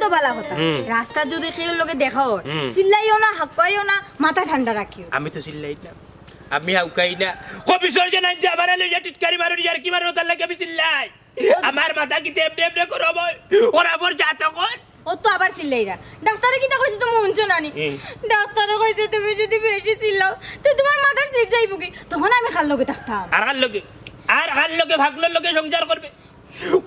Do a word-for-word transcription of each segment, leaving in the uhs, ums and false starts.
বালা কথা। হুম। রাস্তাত যুদি কেউর লগে দেখা অর, হুম। চিল্লাইও না, হাউকাইও না, মাথা ঠান্ডা রাখিও। আমি তো চিল্লাই না, আমি হাউকাই না। কবিসর যে নাই যে আমারে লইয়া টিটকারি মারো, ইয়ার্কি মারো, তার লাগি আমি চিল্লাই। আমার মাথা কিতা এমনে এমনে গরম অয়? ওরা মোর জাত অকল। ও তো আবার চিল্লাইরা। ডাক্তারে কিতা কইছে তুমি হুনছো না নি? হুম। ডাক্তারে কইছে তুমি যুদি বেশি চিল্লাও, তে তুমার মাথার সিট যাইবোগি। তখন আমি কার লগে থাকতাম? আর কার লগে? আর কার লগে? পাগলর লগে সংসার করবে?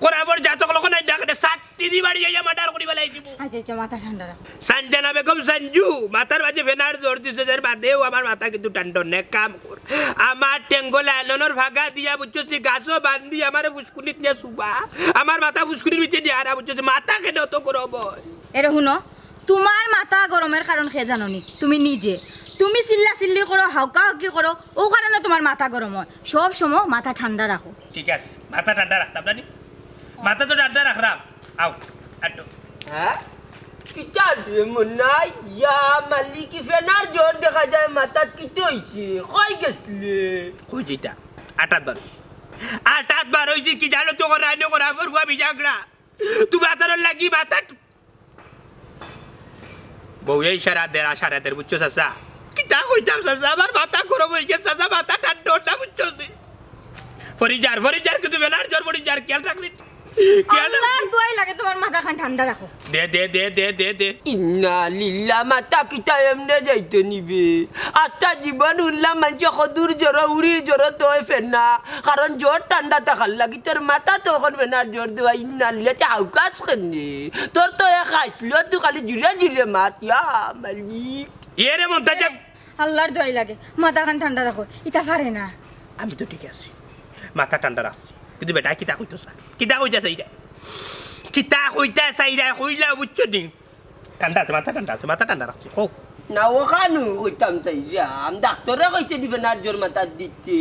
ওরা মোর জাত অকল, অখন আইড্ডা কেনে সাত দিদি বাড়ি আইয়া মার্ডার করি ফালাই দিবো। আচ্ছা, আচ্ছা, মাথা ঠান্ডা রাখো। সানজানা বেগম সানজু, মাথার মাঝে ফেনার জোর দিছে, এর বাদেও আমার মাথা কিন্তু ঠান্ডা অয় না। এক কাম কর, আমার টেঙ্গো লাইলনর ফাগা দিয়া, বুঝছস নি, গাছো বান্ধি আমারে ফুসকুনিত নিয়া শুবা। আমার মাথা ফুসকুনির ভিতরে নিয়া আরা, বুঝছস নি, মাথা কেনে অত গরম অয়? এরে হুনো, তুমার মাথা গরমর কারণ কে জানো নি? তুমি নিজে। তুমি চিল্লা চিল্লি করো, হাউকা হাউকি করো, অউ কারণে তুমার মাথা গরম অয়। সব সময় মাথা ঠান্ডা রাখো। ঠিক আছে, মাথা ঠান্ডা রাখতাম না নি? মাথা তো ঠান্ডা রাখরাম। আও, আটো। হ্যাঁ? কিতা রে মনাই? ইয়া মালিক, ই ফেনার জোর দেখা যায় মাথাত, কিতা অইছে? কই গেছলে? কই যেতা? আটাত বার অইছে। আটাত বার অইছে, কি জানো তো, করাই নো করা, ফরুয়া বিজাগড়া। তুমি আতানোর লাগি মাথা বউয়ে ইশারা দের, আশারা দের, বুঝছো চাচা? কিতা কইতাম চাচা, আমার মাথা গরম অই গেছে চাচা, মাথা ঠান্ডা অর না, বুঝছো নি? ফরি যার, ফরি যার, কিন্তু বেলার জ্বর ফরি যার, খেয়াল রাখবি। খেয়াল রাখবি। আল্লাহর দোয়াই লাগে, তুমার মাথাখান ঠান্ডা রাখো। দে, দে, দে, দে, দে, দে। ইন্না লিল্লাহ, মাথা কিতা এমনে যাইতো নি বে? আস্তা জীবন হুনলাম মানষে কদুর জ্বর, উড়ির জ্বর তো অয় ফেনা। কারণ জ্বর ঠান্ডা থাকার লাগি তোর মাথাত অখন ফেনার জ্বর দেওয়া, ইন্না লিল্লাহ, তে হাউকাস কেনে? তোর তো এক আইসলো, তুই খালি জুরে জুরে মাত, ইয়া মালিক। এ রে মন্তাজ। আল্লাহর দোয়াই লাগে, মাথাখান ঠান্ডা রাখো, ইতা পারে না। আমি তো ঠিক আছি, মাথা ঠান্ডা রাখছি, কিন্তু বেটায় কিতা কইতো চায়, কিতা কইতা চাইরা, কিতা কইতা চাইরা, কইলা বুঝছো নি? ঠান্ডা আছে, মাথা ঠান্ডা আছে, মাথা ঠান্ডা রাখছি, কও। না, অখানউ কইতাম চাইরাম, ডাক্তরে কইছে নি ফেনার জ্বর মাথাত দিতে।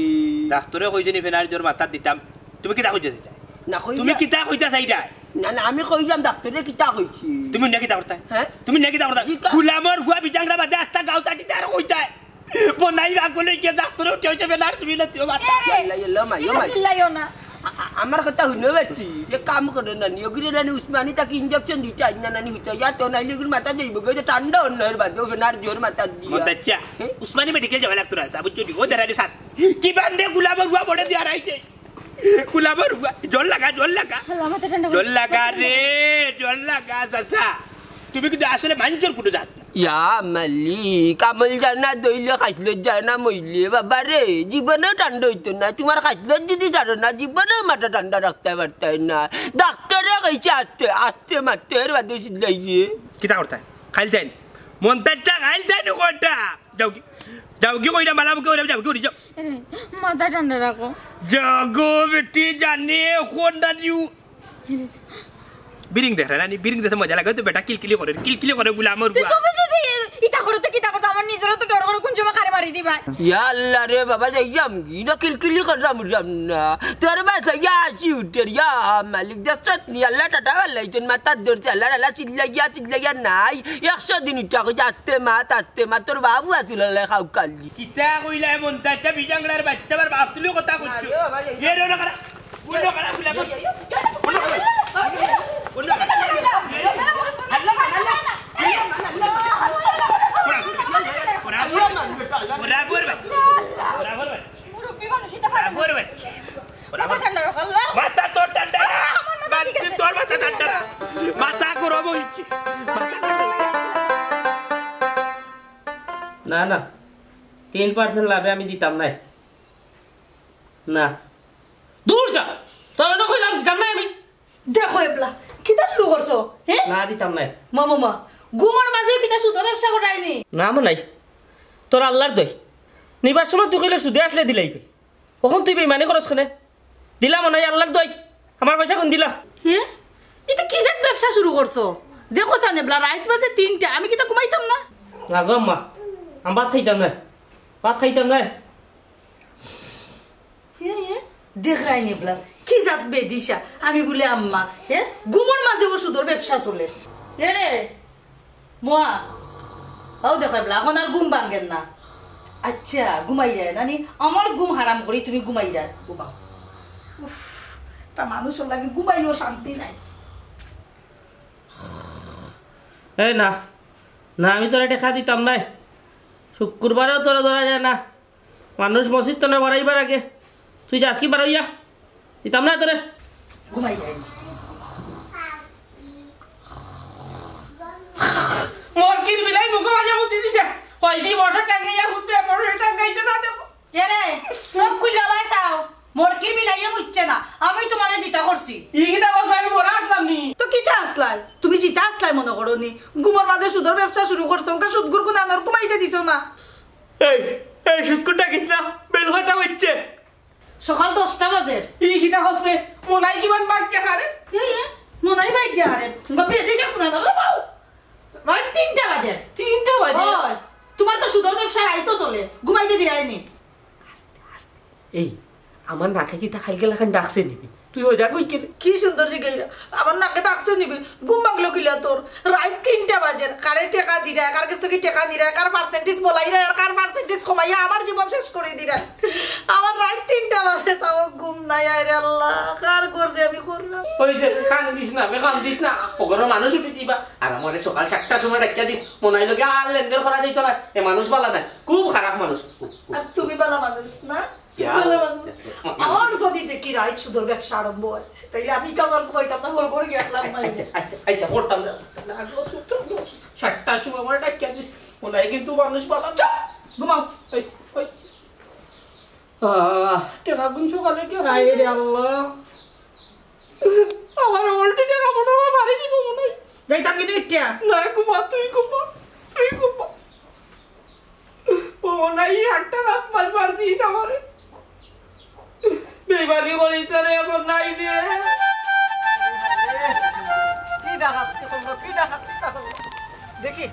ডাক্তরে কইছে নি ফেনার জ্বর মাথাত দিতাম? তুমি কিতা কইতা চাইরায়? না, কইলা- তুমি কিতা কইতা চাইরায়? না, না, আমি কইলাম ডাক্তরে কিতা কইছে। তুমি নে কিতা করতায়? হ্যাঁ? তুমি নে কিতা করতায়? জি, কা- গুলামর ফুয়া বিজাংরা বাদে আস্তা গাঁওত আটিতায় আর কইতায়। বনাই বাগুলে গিয়া ডাক্তরে উঠে উঠে বেলার তুমি না তুই মাথা। এ রে, ইয়াল্লা, ইয়াল্লা, মাই, ও ইতা মাই। চিল্লাইও না। আ-, আ-, আমার কথা হুনো বেটি, এক কাম করো নানি, ওগুরে নানি উসমানী তাকে ইঞ্জেকশন দিতে আইন না নানি, হুতা ইয়া তো নাইলে এগুর মাথা যাইবো গো, যে ঠান্ডা অর না এর বাদে, ও ফেনার জ্বর মাথাত দিয়া। মন্তাজ চাচা, হ্যাঁ? উসমানী মেডিকেল যাওয়া লাগতো না, বুঝছো নি? ও দাঁড়ালে সাত। কি বান্দে গুলামর ফুয়া বড়ে দিয়া রাইতে। গুলামর ফুয়া, জ্বর লাগা, জ্বর লাগা। আল্লাহ, মাথা ঠান্ডা করো। জ্বর লাগা রে, জ্বর লাগা, চাচা। তুমি কিন্তু আসলে মানষর কুনু জাত না। ইয়া মালিক, আমল জানা দইলে খাইছলত যায় না মইলে, বাবা রে, জীবনেও ঠান্ডা অইতো না। তুমার খাইছলত যুদি ছাড়ো না, জীবনেও মাথা ঠান্ডা রাখতায় পারতায় না। ডাক্তরে কইছে আস্তে, আস্তে মাততে, এর বাদে চিল্লাইছে। কিতা করতায়? খাইলতায় নি? মন্তাজ চাচা খাইলতায় নি কয়টা? যাওগি, যাওগি কইরা মালা মুখে কইরা যাওগি, উড়ি যাও। এ, মাথা ঠান্ডা রাখো। যাওগো বেটি জানে কোন দাদিউ। বিরিং দেখরা নানি, বিরিং দেখতে মজা লাগে, তো বেটা কিলকিলি করে, কিলকিলি করে গুলামর তে ফুয়া। তুমি যুদি ইতা করো, তে কিতা করো? আমার নিজরও তো ডর করে, কুন সময় কারে মারি দিবা। ইয়া আল্লাহ রে বাবা, যাইরাম কি না, কিলকিলি কররাম, উড়রাম না। তোর বাসাইয়া আসি উঠের, ইয়া মালিক, দেখছত নি, আল্লাহ টাটা বাল্লাইছইন, মাথাত ধরছে, আল্লাহ, আল্লাহ, চিল্লাইয়া, চিল্লাইয়া নাই। একশো দিন উঠা কইছে, আস্তে মাত, আস্তে মাত, তোর বাবু আছিল, আল্লাহ খাউক কালি। কিতা কইলা এমন? তাইতা বিজাংরার বাচ্চা, আবার বাপ তুলিও কথা কইছো। আরে বাবা, এই এ রে, ওরা কারা? ওরা কারা? ওরা কারা? ওরা কারা? ওরা কারা? আল্লাহ, আল্লাহ। ওরা বলবে। ওরা বলবে। মুরব্বি মানুষ, ইতা পারে না। ওরা বলবে। মাথা ঠান্ডা রাখো, আল্লাহ। মাথা তোর ঠান্ডা না। আমার মাথা ঠিক আছে। তোর মাথা ঠান্ডা না। মাথা গরম অইছে। না, না, তিন পার্সেন্ট লাভে আমি দিতাম নায়। না। দূর যা, তোরে না কইলাম দিতাম নায় আমি। দেখো এবলা, কিতা শুরু করছো, হে? না, দিতাম নায়। মা, মা, মা, ঘুমর মাঝে কিতা সুদর ব্যবসা করায়নি? না, মনাই, তোর আল্লার দোয়াই। নিবার সময় তুই কইলে সুদে আসলে দিলাইবে। অখন তুই বেইমানি করস কেনে? দিলাম নাই আল্লার দোয়াই। আমার পয়সা কুন দিলা? হে? ইতা কি জাত ব্যবসা শুরু করছো? দেখো চান এবলা, রাইত বাজে তিনটা, আমি কিতা ঘুমাইতাম না? না গো আম্মা, আমি ভাত খাইতাম না। ভাত খাইতাম না। হে, হে, দেখরায় নি এবলা, কি জাত বেদিশা, আমি বুলে আম্মা, হে? ঘুমর মাঝে ও সুদর ব্যবসা চলে। এরে, মোয়া, অউ দেখো এবলা, অখন আর ঘুম ভাঙ্গের না। আচ্ছা, ঘুমাইরায় না নি? আমার ঘুম হারাম করি তুমি ঘুমাইরায়। ও বাবা। উফ, একটা মানুষর লাগি ঘুমাইও শান্তি নাই। এ না, না, আমি তোরে টেকা দিতাম নায়। শুক্রবারেও তোরে ধরা যায় না। মানুষ মসজিদ তনে বাড়াইবার আগে তুই যাস কি বাড়াইয়া? দিতাম না তোরে। ঘুমাই যাই। মরকির বিলাই মুখো মাঝে মুতি দিছে। কইছি মশা টাঙ্গাইয়া হুতবে, মশা টাঙ্গাইছে না দেখো। এরে, চোখ খুলে ভাই চাও। মরকির বিলাইয়ে মুতছে না। আমি তোমারে জিতা করছি। ই কিতা বলছো? আমি মরা আসলাম নি? তো কিতা আসলাই? তুমি জিতা আসলাই মনে করো নি? ঘুমর মাঝে সুদর ব্যবসা শুরু করছো, ওকে সুদগুর গুণ আনার ঘুমাইতে দিছো না। এই, এই সুদগুর ডাকিস না, বেল কয়টা বাজছে? সকাল দশটা বাজের। ই কিতা হসবে? মনাই কিমান বাক্যা হারে? এ, এ, মনাই বাক্যা হারে। গপি এদিকে শোনা না রে বাউ। রাইত তিনটা বাজের। তিনটা বাজে? ওই, তোমার তো সুদর ব্যবসা রাইতো চলে, ঘুমাইতে দিরায়নি। এই, আমার নাকে কিতা খাইলকে লাখান ডাকছে নিবি? তুই হজা কই গেলি? কি সুন্দর জিগাইরা, আমার নাকে ডাকছে নিবি? ঘুম ভাঙলো কিলা তোর? রাইত তিনটা বাজের, কারে টেকা দিরা, কার কাছ থেকে টেকা নিরা, কার পার্সেন্টেজ বলাইরা, আর কার পার্সেন্টেজ কমাইয়া আমার জীবন শেষ করে দিরা। আমার রাইত তিনটা বাজে, তাও ঘুম নাই। আয় রে আল্লাহ, কার ঘর যে আমি করলাম। ওই যে, কান্দিস না, বে কান্দিস না। ওগরো মানুষ উঠি দিবা। আর আমারে সকাল সাতটার সময় ডাকিয়া দিস। মনাইর লগে আর লেনদেন করা যাইতো না। এ মানুষ বালা নাই, খুব খারাপ মানুষ। আর তুমি বালা মানুষ না? তুমি বালা মানুষ। আমার যদি দেখি রাইত সুদর ব্যবসা আরম্ভ হয়, তাইলে আমি কামাল কমাইতাম না, বড় করে গেলাম। আচ্ছা, আচ্ছা, আচ্ছা, করতাম না। না, না, সুতরাং সাতটার সময় আমারে ডাকিয়া দিস। মনাই কিন্তু মানুষ বালা। চুপ! ঘুমাও। এই, এই। আহ, টেকা গুন সকালে টেকা। আয় রে আল্লাহ। আমার already টেকা মনে হয় বাড়ি দিব মনে হয়। যাইতাম কিন্তু ইটা। না, ঘুমা, তুই ঘুমা, তুই ঘুমা। ও মনে হয় একটা লাফ মাল মার দিস আমারে। বেইমানি করিস না রে, আমার নাই রে। কি ডাকাতি করলো, কি ডাকাতি করলো? দেখি,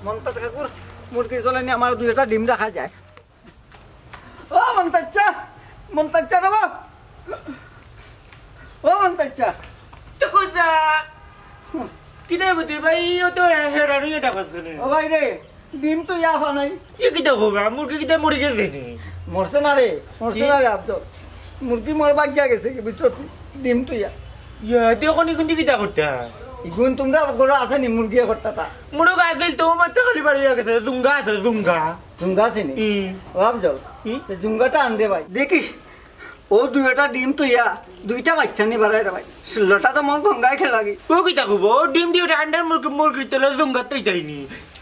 মন্তাজ কাকুর মুরগির জন্য আমার দুই একটা ডিম রাখা যায়। ও মন্তাজ চা, মন্তাজ চা রে বাপ। ও মন্তাজ চা। তো কোথা? কিরে বুঝি ভাই, ও তো হেরানি এটা করছে না। ও ভাই রে, ডিম তো ইয়া হওয়া নাই। এ কিতা খবর? মুরগি কিতা মরি গেছে নি? মরছে না রে, মরছে কি? না রে আব্দুল। মুরগি মরবার গিয়া গেছে কি বুঝছো তুই? ডিম তো ইয়া। ইয়া, তুই এখন ইগুন দি কিতা করতা? ইগুন তোমরা ঘরে আছে নি মুরগি করতা তা? মুরগ আছে তো, ও মাত্র খালি বাড়ি গেছে, জুঙ্গা আছে, জুঙ্গা। জুঙ্গা আছে নি? হুম। ও আব্দুল, হুম? তো জুঙ্গাটা আন দে ভাই। দেখি, ও দুইটা ডিম তো ইয়া, দুইটা বাচ্চা নি বাড়াই রে ভাই। ষোলোটা তো মন গঙ্গায় খেলাগি। ও কিতা খবর? ও ডিম দিয়ে আন্ডার মুরগি, মুরগির তলে জুঙ্গাত তো ইতাই নি।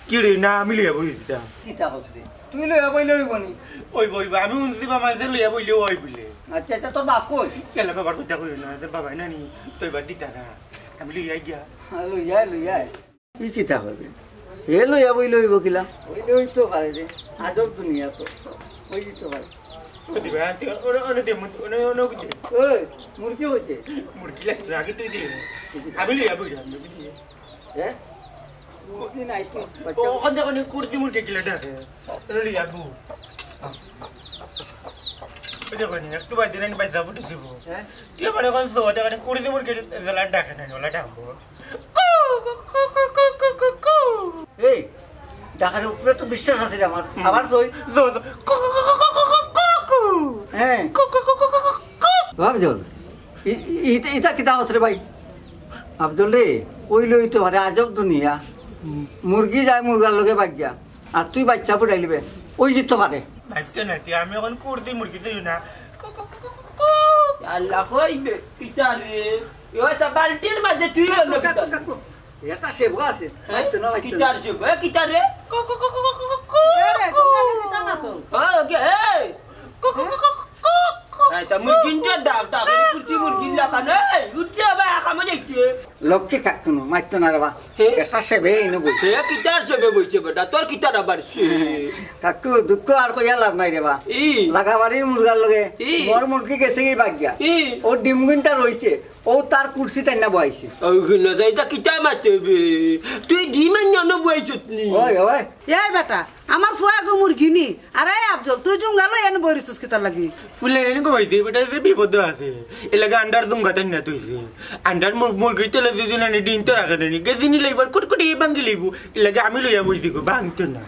কি রে, না আমি লইয়া বই দিতা। কিতা করছে? তুই লইয়া বইলে হইব নি? ওই বই বা, আমি উনছি বা মাঝে লইয়া বইলে ওই বলে। আচ্ছা, এটা তোর বাপ কই? কেলা বাবার কথা কই না, যে বাবাই নানি, তুই এবার দিতা না। আমি লইয়া গিয়া। হ্যাঁ, লইয়া, লইয়া। ই কিতা করবে? হে লইয়া বইলে হইব কিলা? ওই লই তো খাই রে। আজব দুনিয়া তো। ওই তো খাই। ওই দিবা, আনছি, ওনে, ওনে দে, ওনে, ওনে, ওনে দে। ওই, মুরগি হইছে? মুরগি লাগছে, আগে তুই দে। আমি লইয়া বই, আমি লইয়া বই। হ্যাঁ? মুরগি নাই তো, ও, বাচ্চা। ওখান থেকে অনেক কুর্তি মুরগি কিলা ডাকে। ওনে লইয়া বই। ওই দেখো নি, একটু বাদ দিলে আমি বাচ্চা ফুটে দিব। হ্যাঁ? তুই আমার এখন সো, ওটা মানে কুর্তি মুরগি যেলা ডাকে না, ওলা ডাকবো। এই, ডাকার উপরে তো বিশ্বাস আছে রে আমার। হুম। আবার সই। জো, জো। কু, কু, কু, কু। হ্যাঁ। কু, কু, কু, কু, কু, কু, কু। ভাব জল। ই-, ই-, ইটা, ইটা কিতা হস রে ভাই? আব্দুল রে, ওই লই তো আরে আজব দুনিয়া। হুম। মুরগি যায় মুরগার লগে বাগিয়া। আর তুই বাচ্চা ফুটাইলিবে। ওই জিত পারে। ভাবতে না, তুই আমি এখন কুর্তি মুরগি তুই না। কু, কু, কু, কু, কু। আল্লাহ কইবে, কিতা রে? ও আচ্ছা, বালতির মাঝে তুই অন্য কাকু, কিতা? কাকু, কাকু। এটা সেবো আছে। হ্যাঁ? মারতো না, মারতো না। কিতার সেবো? এ, কিতা রে? কু, কু, কু, কু, কু, কু। এ রে, তোমরা কিতা মাতো? ও, কে, এই। কু, কু, কু, কু, কু, কু। আচ্ছা, মুরগিনটা ডাক, ডাক, এই কুর্তি মুরগিন লাগানো। এই, উঠতে হবে, কামো যাইতে। লক্ষ্মী কাকু নু, মারতো না রে বা। হে? এটা সেবে এনে বই। হে, কিতার সেবে বইছে বেটা? তোর কিতার আবার সে? কাকু, দুঃখ আর কইয়া লাভ নাই রে বা। ই। লাগাবাড়ির মুরগার লগে, ই। মোর মুরগি গেছে কি বাগিয়া। ই। ও ডিম গুনটা রইছে। ও তার কুর্সি টাইনা বইছে। ও গুলো যাই তা কিতা মাতে বে? তুই ডিম আইনা না বইছত নি? ওই, ওই। এই বেটা, আমার ফুয়া গো মুরগি নি। আরে আফজল, তুই জুঙ্গা লই এনে বইরিছস কিতার লাগি? ফুলে নি গো ভাই, দে বেটা, যে বিপদ আছে। এর লাগি আন্ডার জুঙ্গা তাই না তুই যে। আন্ডার মুর-, মুরগির তলে যদি না নি, ডিম তো রাখে না নি। গেছি নি লইবার কুটকুটি ভাঙ্গি লইব। এর লাগি আমি লইয়া বইছি গো, ভাঙতো না।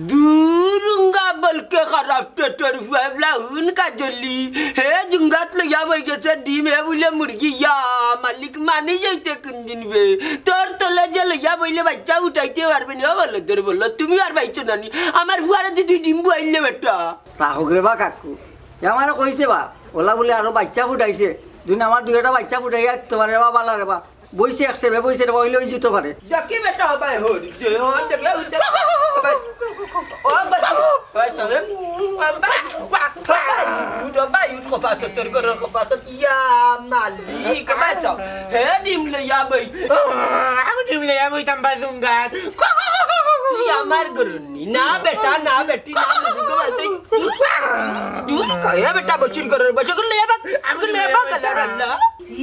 দুরুঙ্গা বলকে খারাপ পেটর ফুয়া বলা হুন কাজলি। হে গাত লইয়া বই গেছে ডিম, হে বুলে মুরগি। ইয়া মালিক, মানি যাইতে কোন দিন বে? তোর তলে যে লইয়া বইলে বাচ্চা উঠাইতে পারবে নি, ও বলো, তোর বলো, তুমি আর পাইছো না নি? আমার ফুয়ারে দি তুই ডিম বুয়াইলে বেটা। তা হোক রে বা কাকু, এ আমারে কইছে বা, ওলা বুলে আরো বাচ্চা ফুটাইছে, দুন আমার দুই একটা বাচ্চা ফুটাইয়া দিতে পারে বা, বালা রে বা। বইছে এক সেবে, বইছে রে বা, অইলে অই যিতো পারে। দেখি বেটা, হবাই হরি, যে হন দেখে, হন দেখে, হবাই। ও বাবা, হবাই চলে। হবাই, হবাই, উঠ, হবাই, উঠ, কপাত, তোর ঘরর কপাত, ইয়া মালিক, হবাই চল। হে ডিম লইয়া বই। আমি ডিম লইয়া বইতাম বাজুঙ্গাত। তুই আমার গরুর নি। না বেটা, না বেটি, না মুরগি, বাজুঙ্গা। দূর, দূর, দূর, হে বেটা, বসির ঘরর, বসির ঘরর লইয়া বাগ, আমি লইয়া বাগ, আল্লাহ, আল্লাহ।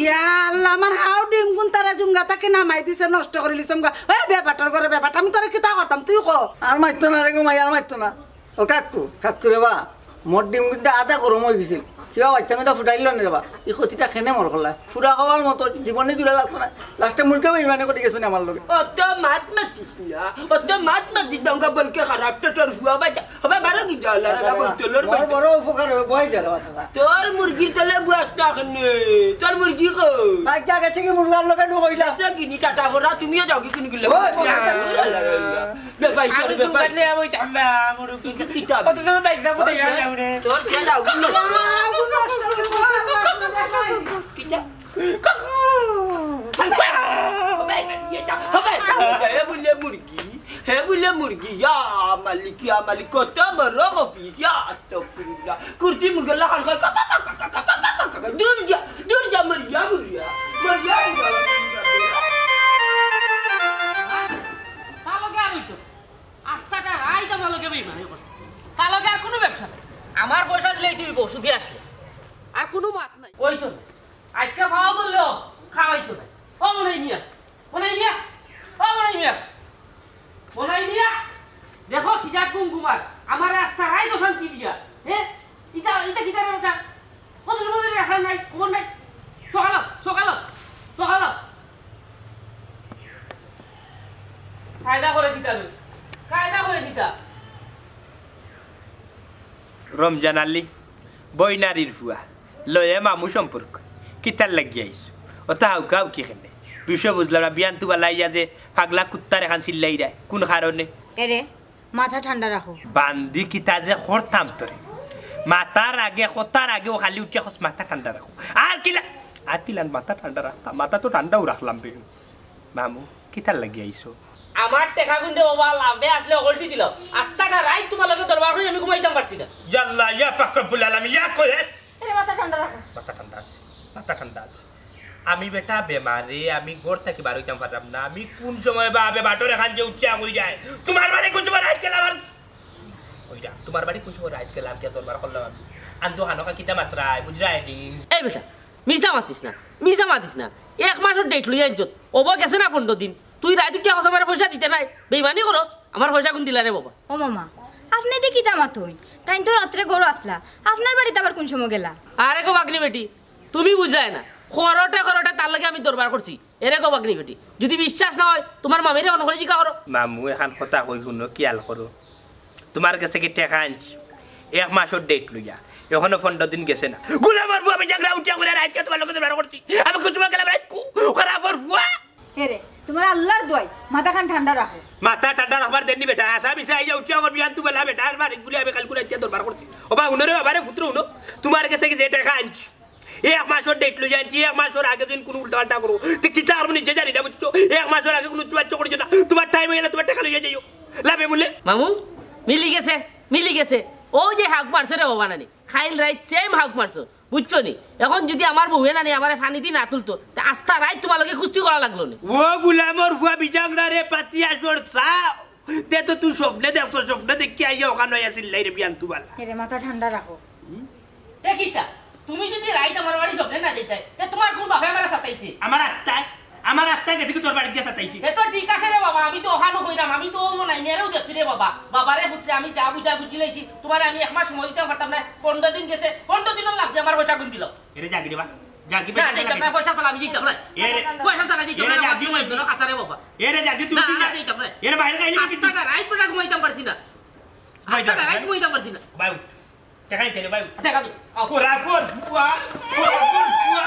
ইয়া আল্লাহ, আমার হাও ডিম গুন তারা জুঙ্গা তাকে নামাই দিছে, নষ্ট করিলিছে আমগা। এ বেবাটার ঘরে বেবাটা, আমি তোরে কিতা করতাম, তুই ক। আর মারতো না রে গো মাই, আর মারতো না। ও কাকু, কাকু রে বা, মোর ডিম গুনটা আধা গরম অই গেছিল। কিবা বাচ্চা গুনটা ফুটাইল না রে বা। ই ক্ষতিটা কেনে মোর করলা। ফুরা খাওয়ার মতো জীবনে জুড়ে লাগতো না। লাস্টে মুরগি বেইমানি করে গেছো না আমার লগে। অত মাত মাতিস না, অত মাত মাতিস না, আমগা বলকে খারাপ, তো তোর ফুয়া বাচ্চা। হবাই বারো কি যা, আল্লাহ, আল্লাহ, বল, তোর মোর বাচ্চা। বড় উপকার হবে, বই দে রে বাচ্চা। তোর মুরগির তলে বুয়াস না কেনে? তোর মুরগি কই? বাচ্চা গেছে কি মুরগার লগে ঢুকাইলা? গেছে কি নি টাটা করা, তুমিও যাও কি কিনি গেলে? ও, না। বে ভাই, আমি চল, বে ভাই। তুই কাটলে আমি থামবা, মুরগি। তুই কি কিতাব? কত সময় বাইক যাবো, ও, দেখা শেষ। যাবো রে। তোর শেষ আগুন নষ্ট। আগুন নষ্ট করে দেবো, আল্লাহ, আল্লাহ, আল্লাহ। কিতা? হবাই, হবাই, ইয়ে যা, হবাই। হে বুলে মুরগি, হে বুলে মুরগি, ইয়া মালিক, ইয়া মালিক, কত বড় অফিস, ইয়া আস্তাগফিরুল্লাহ। কুরসি মুরগি লাখান কয়, কা, কা, কা, দূর যা, দূর যা, মরিয়া, মরিয়া, মরিয়া, মরিয়া। তার লগে আর অইতো। আস্তাটা রাইত আমার লগে বেইমানি করছে। তার লগে আর কুনু ব্যবসা নাই। আমার পয়সা দিলেই তুই বউ, সুদে আসলে। আর কুনু মাত নাই। অইতো না। আইজকে পাওয়া ধরলেও খাওয়াইতো না। ও মনাই মিয়া, মনাই মিয়া, ও মনাই মিয়া, মনাই মিয়া, দেখো কিতা কুমকুমার, আমারে আস্তা রাইত অশান্তি দিয়া, হে? ইতা, ইতা কিতা রে বেটা? কত সময় ধরে রাখার নাই, খবর নাই। সকাল, সকাল, সকাল। কায়দা করে দিতা রে, কায়দা করে দিতা। রমজান আলী, বইনারির ফুয়া, লয়ে মামু সম্পর্ক, কিতার লাগি আইছো? অত হাউকা হাউকি কেনে? বিষয় বুঝলাম না, বিয়ান তুবা লাইয়া যে পাগলা কুত্তার এখান চিল্লাইরা, কুন কারণে? এরে, মাথা ঠান্ডা রাখো। বান্দি কিতা যে করতাম তোরে। মাতার আগে, কথার আগে ও খালি উঠিয়া কস, "মাথা ঠান্ডা রাখো।" আর কিলা, আর কিলা মাথা ঠান্ডা রাখতাম? মাথা তো ঠান্ডাও রাখলাম বে। মামু, কিতার লাগি আইছো? আমার টেকা গুনতে বাবা লাভে আসলে অগলতি দিল। আস্তাটা রাইত তোমার লগে দরবার করি আমি ঘুমাইতাম পারছি না। ইয়াল্লা, ইয়া পাক রব্বুল আলামিন, ইয়া কয়েস। এরে মাথা ঠান্ডা রাখো। মাথা ঠান্ডা আছে, মাথা ঠান্ডা আছে। আমি বেটা বেমারে, আমি ঘর থাকি বার অইতাম পারলাম না। আমি কুন সময় বা আবে বাটর এখান যে উঠিয়া কই যায়। তোমার বাড়ি কুন সময় রাইত গেলাম আর ওইটা, তোমার বাড়ি কুন সময় রাইত গেলাম, কে দরবার করলাম আমি? আন্দো হানকা কিতা মাত্রায়, বুঝরায় নি? এই বেটা, মিছা মাতিস না, মিছা মাতিস না। এক মাসর ডেট লইয়া আনছত। অবো গেছে না পনরো দিন। তুই রাইত উঠিয়া কস আমারে পয়সা দিতে নায়। বেইমানি করস, আমার পয়সা কুন দিলা রে বাবা? ও মামা, আপনে দি কিতা মাতইন? তাইন তো রাত্রে ঘরো আসলা। আপনার বাড়িত আবার কুন সময় গেলা? আরে গো বাগনি বেটি, তুমি বুঝরায় না। খরটে খরটে তার লগে আমি দরবার করছি। এরে গো বাগনি বেটি, যুদি বিশ্বাস না অয়, তোমার মামিরে অন করি জিকা করো। মামু, এখান কথা কই হুনো, খিয়াল করো। তোমার গেছে কি টেকা আনছি? এক মাসর ডেট লইয়া। এখনো পনরো দিন গেছে না। গুলামর ফুয়া, আমি জাগরা উঠিয়া কইরা রাইত তোমার লগে দরবার করছি। আমি কুন সময় গেলাম রাইত কু? খারাপর ফুয়া। এরে, তোমার আল্লার দোয়াই, মাথাখান ঠান্ডা রাখো। মাথা ঠান্ডা রাখবার দেননি বেটা। আসামি সে আইয়া উঠিয়া করবি, আন তুই বেলা বেটা, আর বাড়ি গুলি আমি কালকু রাইত দরবার করছি। ও বা, হুনো রে বাবা রে, পুত্র হুনো। তোমার গেছে কি যে টেকা আনছি? এক মাসর ডেট লইয়া আনছি, এক মাসর আগে যদি কুনু উল্টাপাল্টা করো, তে কিতা আর নিজে জানি না, বুঝছো? এক মাসর আগে কুনু চুয়াচ্ছ করিও না, তোমার টাইম অইলে তোমার টেকা লইয়া যাইও, লাভে মূলে। মামু, মিলি গেছে, মিলি গেছে। ও যে হাউক মারছে রে বাবা নানি, কাইল রাইত সেম হাউক মারছে, বুঝছো নি? এখন যুদি আমার বউয়ে নানি আমারে পানি দি না তুলতো, তে আস্তা রাইত তোমার লগে কুস্তি করা লাগলো নি। ও গুলামর ফুয়া বিজাংরা রে, পাতিয়া সর চাও। তে তো তুই স্বপ্নে দেখছো, স্বপ্নে দেখি আইয়া ওখানে আইয়া চিল্লাই রে বিয়ান তুবালা। এরে মাথা ঠান্ডা রাখো। তে কিতা? তুমি যুদি রাইত আমার বাড়ি স্বপ্নে না যাইতায়, তে তোমার কুন বাপে আমারে সাতাইছে? আমার আত্মায়, আমার আত্মায় গেছে কি তোর বাড়িত গিয়া সাতাইছে? এ তো ঠিক আছে রে বাবা, আমি তো ওখানো কইলাম, আমি তো মনাই মিয়ারেও দেখছি রে বাবা। বাবারে পুত্রে, আমি যা বুঝা বুঝি লাইছি, তোমারে আমি এক মাস সময় দিতাম পারতাম না, পনরো দিন গেছে, পনরো দিনও লাগছে আমার পয়সা গুন দিল। এরে জাগি রে বা, জাগি না, বেটা, যাইতাম জাগি। না, পয়সা চালা আমি যাইতাম না। এরে, পয়সা চালা যাইতাম এরে না, জাগি আমি বলছি। লইছো না, কাঁচা রে বাবা। এরে জাগি তুই না, উঠি না, যা। যাইতাম না। এরে বাইরে যাইলি না কিন্তু। আটটা রাইত বেটা ঘুমাইতাম পারছি না। ঘুমাইতাম আটটা রাইত না। ঘুমাইতাম পারছি না। ভাই উঠ। টেকা দিতে রে ভাই। টেকা দে। খোরাফুর ফুয়া, খোরাফুর ফুয়া,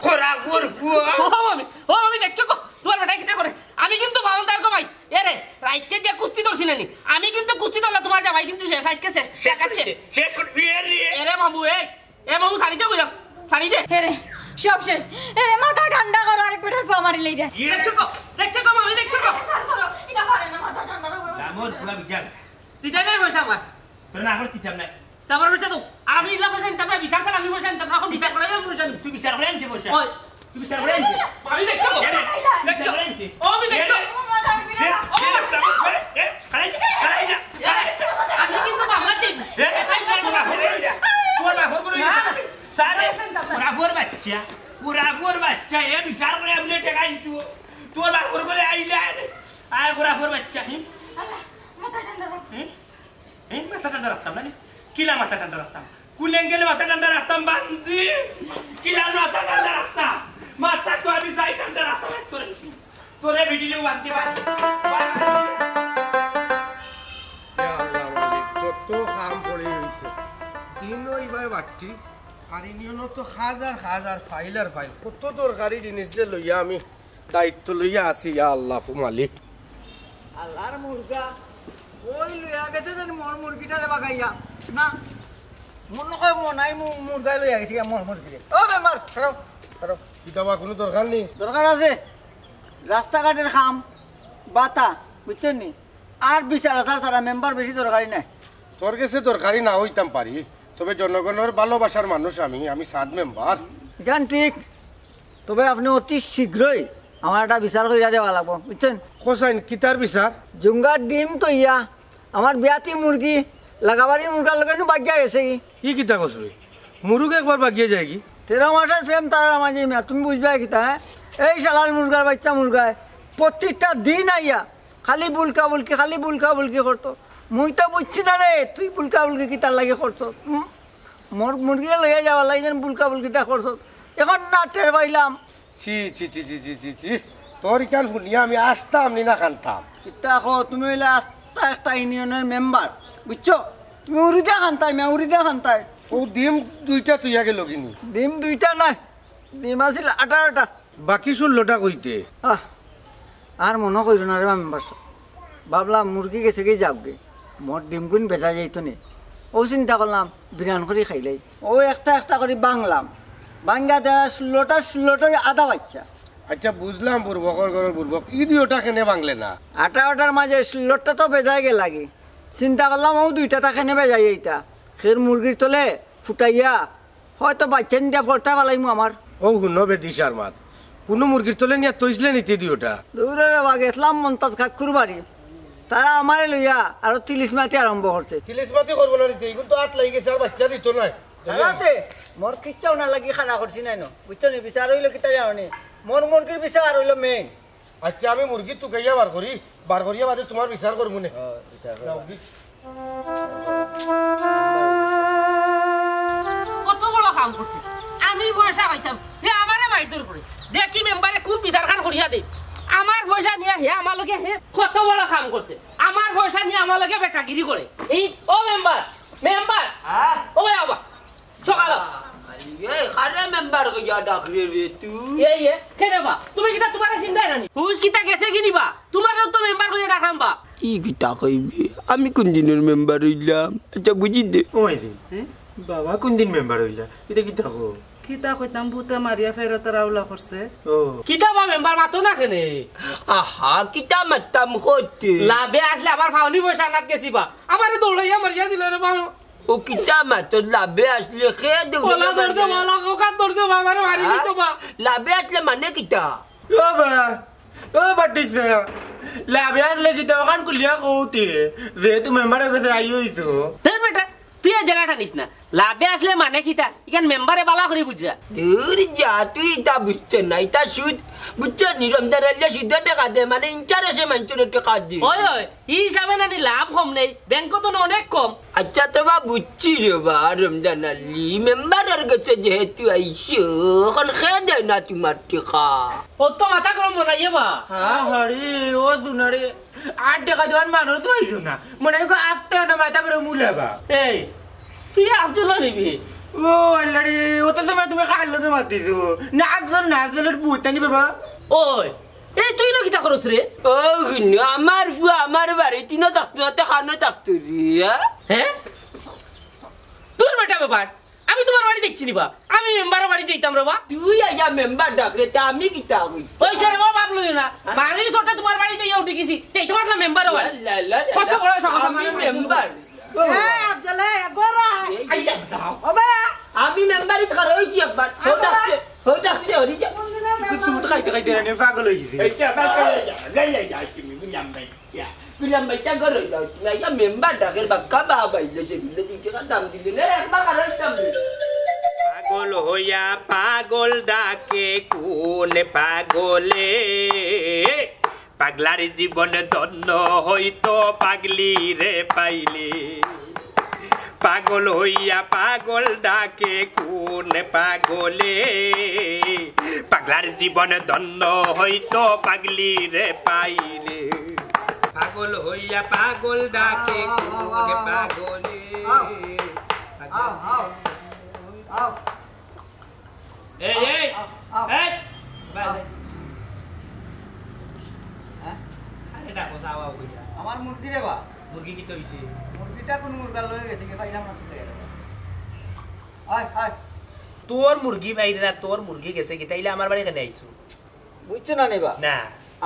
খোরাফুর ফুয়া। ও মামি, ও মামি, দেখছো গো? তুমার বেটায় কিতা করে? আমি কিন্তু বাউন্ডার গো ভাই। এরে, রাইতে যে কুস্তি ধরছি না নি? আমি কিন্তু কুস্তি ধরলে তুমার জামাই কিন্তু শেষ, আইজকে শেষ। শেষ দেখাচ্ছে। শেষ করবি এরে। এরে মামু, এই, এ মামু, ছাড়ি দে কইলাম, ছাড়ি দে। হে রে, সব শেষ। হে রে, মাথা ঠান্ডা করো, আরেক বেটার ফুয়া মারিলে এটা। দেখছো গো? দেখছো গো মামি, দেখছো গো? স্যার, স্যার, এটা পারে না, মাথা ঠান্ডা করো। আমার ফুয়া বিচার। দিতে নাই পয়সা আমার। তোর না করে দিতাম না। তা আমার পয়সা তো। আমি ইলা পয়সা নিতাম না, বিচার স্যার, আমি পয়সা নিতাম না, এখন বিচার করাই আমি পয়সা নিতাম। তুই বিচার করে আনতে পয়সা। ওই। তুই বিচার করে আনতে। আমি দেখছো? এ, দেখছো? বিচার করে আনতে। ও, আমি দেখছো? এ, এ, এ, এ, এ, খাড়াই যা, খাড়াই যা, খাড়াই যা। আমি কিন্তু বাংলা টিম। এ, তোর বাপর করে গেছে। সারে, ওরা ভোর বাচ্চা, ওরা ভোর বাচ্চা, এ বিচার করে আপনি টেকা আনতো। তোর বাপর করে আইলে আয়, আয়, ওরা ভোর বাচ্চা, হুম? আল্লাহ, মাথা ঠান্ডা রাখ। হুম? এই মাথা ঠান্ডা রাখতাম না নি? কিলা মাথা ঠান্ডা রাখতাম? কোন অ্যাঙ্গেলে মাথা ঠান্ডা রাখতাম, বান্দি? কিলা মাথা ঠান্ডা রাখতাম? মাথা তো আমি যাই ঠান্ডা রাখতাম, এক তোরে, তোরে ভিডিও বান্দি বান্দি। ইয়া আল্লাহ মালিক, যত কাম পড়ি রইছে। দিনও ইবায় বাট্টি, আর ইউনিয়নো তো হাজার হাজার ফাইল আর ফাইল। কত দরকারি জিনিস যে লইয়া আমি দায়িত্ব লইয়া আছি, ইয়া আল্লাহ মালিক। আল্লাহর মুরগা, কই লইয়া গেছে যেন মোর মুরগিটারে বাগাইয়া? না, মনে হয় মনাই মু-, মুরগায় লইয়া গেছে গিয়া মোর মুরগিরে। ও মেম্বার, সরো, সরো। কিতা বা, কোনো দরকার নি? দরকার আছে। রাস্তাঘাটের কাম, বাতা, বুঝছইন নি? আর বিচার আচার ছাড়া মেম্বার বেশি দরকারি নায়। তোর গেছে দরকারি না অইতাম পারি, তবে জনগণর ভালোবাসার মানুষ আমি, আমি সাত মেম্বার। ইখান ঠিক। তবে আপনে অতি শীঘ্রই আমার একটা বিচার করিয়া দেওয়া লাগবো, বুঝছইন? হোসাইন, কিতার বিচার? জুঙ্গার ডিম থইয়া আমার বিয়াতি মুরগি লাগাবাড়ির মুরগার লগে নু বাগিয়া গেছে গি। ই কিতা কস বে? মুরগ একবার বাগিয়া যায় গি? তেরো মাসের প্রেম তার আমার যে মিয়া, তুমি বুঝবায় কিতা, হ্যাঁ? এই শালার মুরগার বাইচ্চা মুরগায় প্রত্যেকটা দিন আইয়া খালি বুলকা বুলকি, খালি বুলকা বুলকি করতো। মুই তো বুঝছি না রে, তুই বুলকা বুলকি কিতার লাগি করছস? হুম? মোর মুরগিরে লইয়া যাওয়ার লাগি যেন বুলকা বুলকিটা করছস। এখন না টের পাইলাম। ছি, ছি, ছি, ছি, ছি, ছি, ছি। তোর ইখান শুনিয়া আমি আসতাম নি না কানতাম। কিতা কও, তুমি অইলা আস্তা একটা ইউনিয়নের মেম্বার, বুঝছো? তুমি উড়িদা কানতায়, মিয়া, উড়িদা কানতায়। ও ডিম দুইটা থইয়া গেল গি নি? ডিম দুইটা নায়, ডিম আছিল আঠারোটা। বাকি ষোলোটা কইতে? আহ, আর মনো কইরো না রে বা মেম্বার সাব। ভাবলাম মুরগি গেছে গি যাউক গি, মোর ডিমগুন বেচা যাইতো নি। অউ চিন্তা করলাম বিরান করি খাইলাই। অউ একটা একটা করি ভাঙলাম, ভাঙ্গা দেয়া ষোলোটা ষোলোটাই আধা বাইচ্চা। আচ্ছা, বুঝলাম বুরবকর ঘরর বুরবক, ই দুইওটা কেনে ভাঙলে না? আঠারোটার মাঝে ষোলোটা তো বেজায় গেলা গি। চিন্তা করলাম অউ দুইটা তা কেনে বেজাই এইতা। খের মুরগির তলে ফুটাইয়া হয়তো বাইচ্চা নিটা ফরতা ফালাইমু আমার। অউ হুনো বেদিশার মাত, কুনু মুরগির তলে নিয়া তইছলে নি তে দুইওটা? দূরে রে বা, গেছলাম মন্তাজ কাকুর বাড়ি, তারা আমারে লইয়া আরো তিলিস মাতি আরম্ভ করছে। তিলিস মাতি করবো না নি তে, ইগুন তো আত লাগি গেছে আর বাইচ্চা দিতো নায়। তারাতে মোর কিচ্ছাও না লাগি খাড়া করছি নায় ন, বুঝছো নি? বিচার অইলো কিতা জানো নি? মোর মুরগির বিচার অইলো মেইন। আচ্ছা, আমি মুরগি তুকাইয়া বার করি, বার করিয়া বাদে তুমার বিচার করমু নে। ও, বিচার করবা। যাও, দি। কত বড় কাম করছি। আমি পয়সা পাইতাম, হে আমারে মাইরধর করে। দেখি মেম্বারে কুন বিচারখান করিয়া দে। আমার পয়সা নিয়া হে আমার লগে হে কত বড় কাম করছে। আমার পয়সা নিয়া আমার লগে বেটাগিরি করে। এই, ও মেম্বার, মেম্বার। হ্যাঁ? ও ভাই, আবা। সকাল। এই, কারে মেম্বার কইয়া ডাকরে রে তুই? এই, এ, কেনে বা? তুমি কিতা তুমারে চিন্তায় নানি? হুশ কিতা গেছে গি নি বা? তুমারেও তো মেম্বার কইয়া ডাকরাম বা। ই কিতা কইবি? আমি কুন দিনর মেম্বার অইলাম? আচ্ছা, বুঝি দে। ও মাইজি, হুম? বাবা কুন দিন মেম্বার অইলা? ইতা কিতা কও? কিতা কইতাম, ভূতে মারিয়া ফেরতর আওলা করছে। ও। কিতা বা মেম্বার মাতো না কেনে? আহা, কিতা মাততাম কইতে? লাভে আসলে আমার ফাউনি পয়সা আনাত গেছি বা। আমারে দৌড়াইয়া মারিয়া দিল রে বা। ও কিতা মাতর, লাভে আসলে কে দৌড়ে ওলা ধরতে মারলে? বালা, ওখান ধরতে বা, আমারে মারি হ্যাঁ? দিত বা। লাভে আসলে মানে কিতা? ও বা, ও বাটিছে। লাভে আসলে কিতা ওখান খুলিয়া কওতে? যেহেতু মেম্বারের কাছে আই হইছো। ধুর বেটা, তুই আর জেলা টানিস না। লাভে আসলে মানে কিতা? ইখান মেম্বারে বালা করি বুঝরা। দূর যা, তুই ইতা বুঝতে না, ইতা সুদ। বুঝছো নি, রমজান আইলে সুদে টেকা দে, মানে ইন্টারেস্টে মানষরে টেকা দে। ওই, ওই, ই হিসাবে নানি লাভ কম নেই, ব্যাংকো তো না অনেক কম। আচ্ছা, তো বা বুঝছি রে বা, রমজান আলী, মেম্বারর গেছে যেহেতু আইছো, অখন কে দেয় না তুমার টেকা? ও তো মাথা গরম বানাইয়ে বা। হ্যাঁ? আহারে, ও জুনারে, আট টেকা দেওয়ার মানুষ পাইছো না। মনে হয় গো, আটটা না মাথা গরম উলাবা। এই, তুই আফজল নিবি? ও আল্লাহ রে, অত সময় তুমি কার লগে মাতিছো? না আফজল না, আফজলর ভূত আনি বাবা। ওই, এই তুই না কিতা করস রে? ও গুনু, আমার ফুয়া আমার বাড়ি তিনও থাকতো, তাতে খানো থাকতো রে, হ্যাঁ? হ্যাঁ? তোর বেটা ব্যাপার, আমি তোমার বাড়ি দেখছি নি বা, আমি মেম্বারর বাড়ি যাইতাম রে বা। তুই আইয়া মেম্বার ডাক রে, তা আমি কিতা কই? ওই যে রে বাবা, বাপ লইও না, মারির চোটে তোমার বাড়িত আইয়া উঠি গেছি, তেই তোমার মেম্বার হয়। আল্লাহ, আল্লাহ, কত আল্লাহ। বড় সাহস আমি আমার মেম্বার। ও। হ্যাঁ, আফজল, এই, গোরা। এই, এই, যাও। ও ভাই। আমি মেম্বারি খাড়া অইছি একবার। হো ডাকছে, হো ডাকছে, হরি যা। কোন দিন মেম্বার? সুদ খাইতে খাইতে রানি পাগল অই গেছে। এই যে, আবার চলে যা, যাই, যাই, যাই, তুমি, গুলাম ভাই। ইয়া, গুলাম ভাই, তা করো যাও, তুমি আইয়া মেম্বার ডাকের বাক্কা বা বাইলে যে বিলে দিকে কার দাম দিলে না, একবার খাড়া অইতাম না। পাগল হইয়া পাগল ডাকে কোন পাগলে? পাগলার জীবন ধন্য হইতো পাগলি রে পাইলে। পাগল হইয়া পাগল ডাকে কোন পাগলে? পাগলার জীবন ধন্য হইতো পাগলি রে পাইলে। পাগল হইয়া পাগল ডাকে কোন পাগলে? আও, আও, আও। এই, এই, আও, আও, এই, আও। ভাই, ভাই। হ্যাঁ? আরে ডাকো, যাও, আও, কইরা। আমার মুরগি রে বা। মুরগি কিতা অইছে? মুরগিটা কোন মুরগার লগে গেছে, কি পাইলাম না তো। আয়, আয়। তোর মুরগি পাইরে না, তোর মুরগি গেছে কিতা, তাইলে আমার বাড়ি কেনে আইছো? বুঝছো না নি বা? না।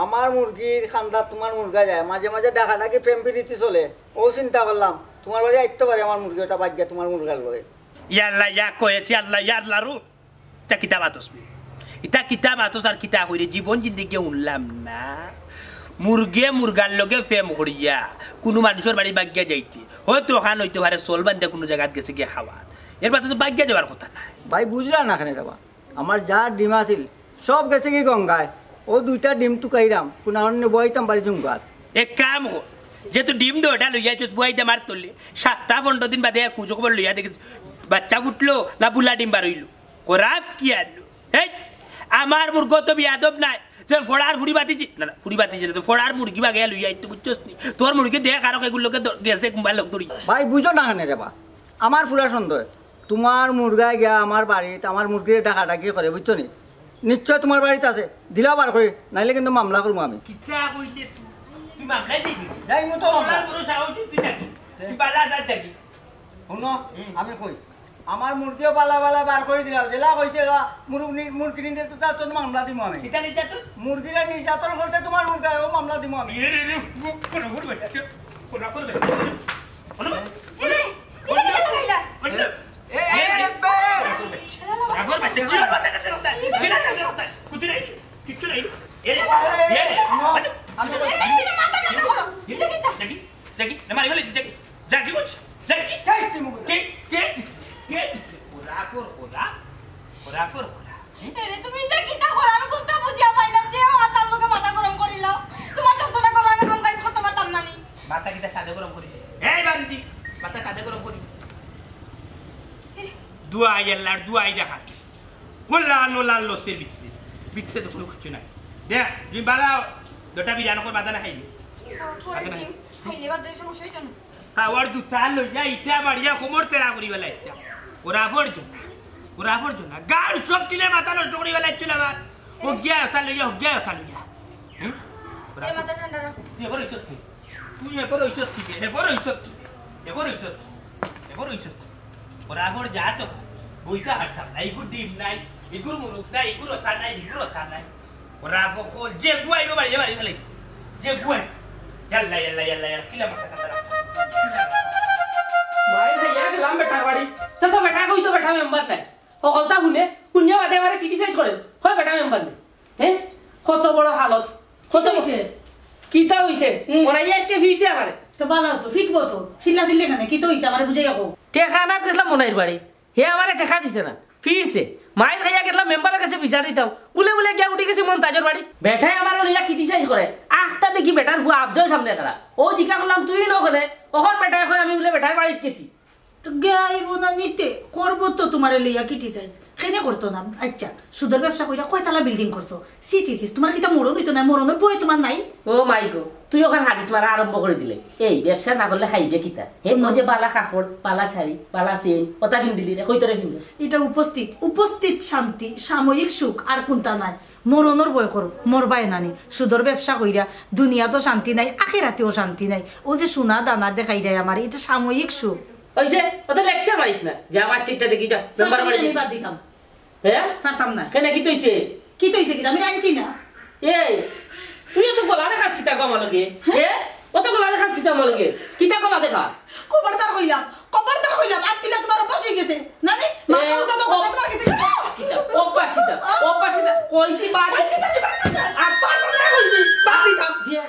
আমার মুরগির কান্দাত তোমার মুরগা যায়, মাঝে মাঝে ডাকাডাকি প্রেম প্রীতি চলে। ও চিন্তা করলাম, তোমার বাড়ি আইতো পারে আমার মুরগি, ওটা বাদ গিয়া তোমার মুরগার লগে। ইয়া আল্লাহ, ইয়া কয়েছি আল্লাহ, ইয়া আল্লাহ রু। ইতা কিতা মাতস বে? ইতা কিতা মাতস আর কিতা কইরে? জীবন জিন্দেগি হুনলাম না। মুরগে মুরগার লগে প্রেম করিয়া কুনু মানুষর বাড়ি বাগিয়া যাইতে। হয়তো অখান অইতে পারে চল বান্ধে কুনু জাগাত গেছে গিয়া খাওয়াত। এর বাদে তো বাগিয়া যাওয়ার কথা নায়। ভাই বুঝলা না কেনে রে বা? আমার যার ডিম আছিল, সব গেছে কি গঙ্গায়। ও দুইটা ডিম তুকাইরাম, কুনারণ্যে বইতাম বাড়ি জুঙ্গাত। এক কাম কর, যেহেতু ডিম দুইটা লইয়া আইছস, বইতাম আর তলে। সাতটা পনেরো দিন বাদে এক খোঁজ খবর লইয়া দেখিস, বাচ্চা ফুটলো না বুলা ডিম বার অইলো। খরাফ কি আনলো? এই, আমার মুরগ তো বিয়াদব নায়, যে ফড়ার ফুড়ি বাতিছি, না, না, ফুড়ি বাতিছি না, তো ফড়ার মুরগি বাগে লইয়া আইতে বুঝছস নি? তোর মুরগি দেখ আরো এগুলোকে দ-, গেছে কুম্বার লোক ধরি। ভাই, বুঝো না কেনে রে বা? আমার ফুরা সন্দেহ। তোমার মুরগায় গিয়া আমার বাড়িত আমার মুরগিরে ডাকাডাকি করে, বুঝছো নি? নিশ্চয় তোমার বাড়িত আছে, দিলাও বার করি, নাইলে কিন্তু মামলা করবো আমি। কিতা কইলে তুই? তুই মামলায় দিবি? যাই মতো মামলা। তোর বড় সাহস তুই থাকি। তুই বালা আসার থাকি। হুনো, হুম। আমি কই, আমার মুরগিও বালা বালা বার করি দিলাও, যেলা কইছে এলা মুরগ নি-, মুরগি নিতে তো তার জন্য মামলা দিমু আমি। কিতা নির্যাতন? মুরগিরে নির্যাতন করতে তোমার মুরগায়, ও মামলা দিমু আমি। এ রে রে, কোন করবে? কোন করবে? কোন এ রে, এটা কিতা লাগাইলা? এ, এ, এ, এ, এ, রাগর বাচ্চা, কি হলো? কিচ্ছু নাই, কিচ্ছু নাই। এ রে, এ রে, এ রে, না, আমি তো এ রে, এ রে, মাথা ঠান্ডা করো। এটা কিতা? জাগি, জাগি, না মারি ফেলে, জাগি, জাগি বুঝ, জাগি। কে, কে, কে, কে? ওরা কর, ওরা, ওরা কর, ওরা। এরে, তুমি ইতা কিতা করো? আমি কুন্তা বুঝিয়া পাই না, যে ও তার লগে মাথা গরম করিলাও। তোমার যন্ত্রণা করো, আমি কাম কাজ করতে পারতাম না নি। মাথা কিতা সাদে গরম করি? এই বান্দি, মাথা সাদে গরম করি। এরে। দুয়াই আল্লাহর, দুয়াই ডাকাত। ওলা নোলা লসে ভিতরে। ভিতরে তো কুনু কিচ্ছু নাই। দেখ, তুমি বালাও, দুটা বিরিয়ানি করে বাদানা খাইবে। খাইলে বাদ দিয়ে সমস্যা হইতো না। হ্যাঁ, ওর জুতা লইয়া ইটা বাড়িয়া কোমর তেরা করি বেলা ইটা। ওরা আবর্জনা, ওরা আবর্জনা। গার সব কিলে মাথা নষ্ট করি বেলা ইচ্ছিল আমার। ও গিয়া ওটা লইয়া, ও গিয়া ওটা লইয়া। হুম? ওরা এ মাথা ঠান্ডা রাখো। তুই এবার ওই সত্যি। তুই এবার ওই সত্যি কে? এবার ওই সত্যি কে? এবার ওই সত্যি। এবার ওই সত্যি। ওরা আগর যা তো বইটা হারতাম না। ইগুর ডিম নাই, ইগুর মুরুক নাই, ইগুর ওটা নাই, ইগুর ওটা নাই। ওরা বকল, যে গুয়াই রে বাড়ি, বাড়ি ফেলে। যে গুয়াই। ইয়াল্লা, ইয়াল্লা, ইয়াল্লা, ইয়াল্লা, কিলা মাথা কাটা। মাই রে, ইয়া গেলাম বেটার বাড়ি। তো, তো বেটা কই তো বেটা মেম্বার নাই। ও কথা হুনে, হুনিয়া বাদে আমারে criticize করে। কয় বেটা মেম্বার নাই। হ্যাঁ? কত বড় হালত। কত হইছে? কিতা হইছে? হুম। ওরা আজকে ফিরছে আমারে। তো বালা তো, ফিটবো তো। চিল্লা চিল্লি কেনে, কিতা হইছে? আমারে বুঝাইয়া কও। টেকা না গেছিলাম মনাইর বাড়ি। হে আমারে টেকা দিছে না, ফিরছে। মাইর খাইয়া গেছিলাম মেম্বারের কাছে বিচার দিতাম, বুলে বুলে গিয়া উঠি গেছি মন্তাজর বাড়ি। বেটায় আমারে লইয়া criticize করে, আখতা দেখি বেটার ফুয়া আফজল সামনে খাড়া। ও জিকা করলাম, "তুই নখনে?" অখন বেটায় কয়, "আমি বুলে বেটার বাড়িত গেছি।" তো গিয়া আইবো না নিতে, করবো তো তোমারে লইয়া criticize। কেনে করতো না? আচ্ছা, সুদর ব্যবসা কইরা কয়তালা বিল্ডিং করছো? ছি, ছি, ছি, তুমার কিতা মরণ অইতো নায়? মরণর ভয় তুমার নাই? ও মাই গো, তুই অখান হাদিস মারা আরম্ভ করি দিলে। এই ব্যবসা না করলে খাইবে কিতা? হে মজে বালা কাপড়, বালা শাড়ি, বালা চেইন, অতা কিন দিলি রে, কই তোরে কিনবে? ইটা উপস্থিত, উপস্থিত শান্তি, সাময়িক সুখ, আর কুনতা নাই। মরণর ভয় করো, মরবায় নানি। সুদর ব্যবসা কইরা দুনিয়াত শান্তি নাই, আখেরাতেও শান্তি নাই। অউ যে সোনা দানা দেখাইরায় আমারে, ইটা সাময়িক সুখ। অইছে, অত লেকচার মারিস না। যা, আমার চিঠা দেখি যা, মেম্বার বাড়ি আমি বাদ দিতাম। হ্যাঁ? পারতাম না। কেনে, কিতা অইছে? কিতা অইছে কিতা? আমি জানছি না। এই, তুই অত গলা দেখাস কিতা গো আমার লগে? হ্যাঁ? অত গলা দেখাস কিতা আমার লগে? কিতা গলা দেখা? খবরদার কইলাম, খবরদার কইলাম, আর তিলা তুমার অভ্যাস অই গেছে। না রে, মাথা এ, উঠা তো অভ-, কথা তুমার গেছে। কিতা? অভ্যাস কিতা? অভ্যাস কিতা? কইছি বাদ। কইছি তো আমি পারতাম না। আর পারতাম না কইছি, বাদ দিতাম। দিয়া।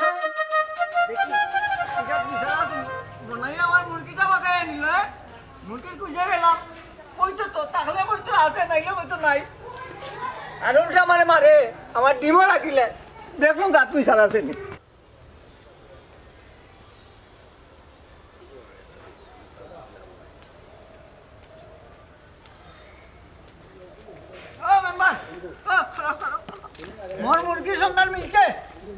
দেখি, এটা বিশাল আছে। মনে হয় আমার মুরগিটা বাগায় নিল, হ্যাঁ? মুরগির খুঁজে গেলাম। কইতো তো, তাহলে কইতো আছে, নাইলে কইতো নাই। আর উল্টা মারে মারে, আমার ডিমও রাখিলে। দেখুন, গাত পয়সা আছে নি। ও মেম্বার, ও, খাড়া, খাড়া, খাড়া। মোর মুরগির সন্ধান মিলছে?